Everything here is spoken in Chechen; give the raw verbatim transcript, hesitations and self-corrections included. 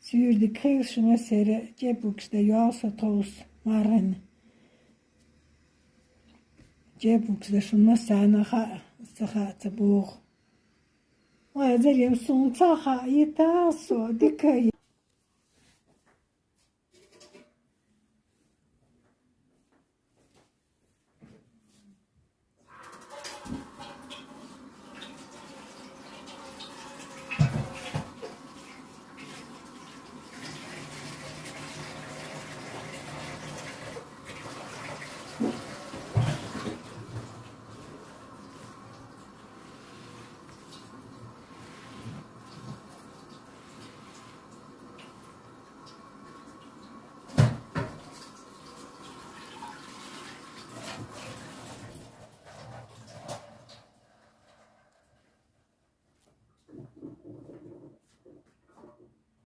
Цуьрдиг хилла шуна сера, чебуксда йолса тховс маргӀина. Чебуксда шуна сана ха, ца ха, ца боху. Ой, зарем сун ца ха, и та со, дика я.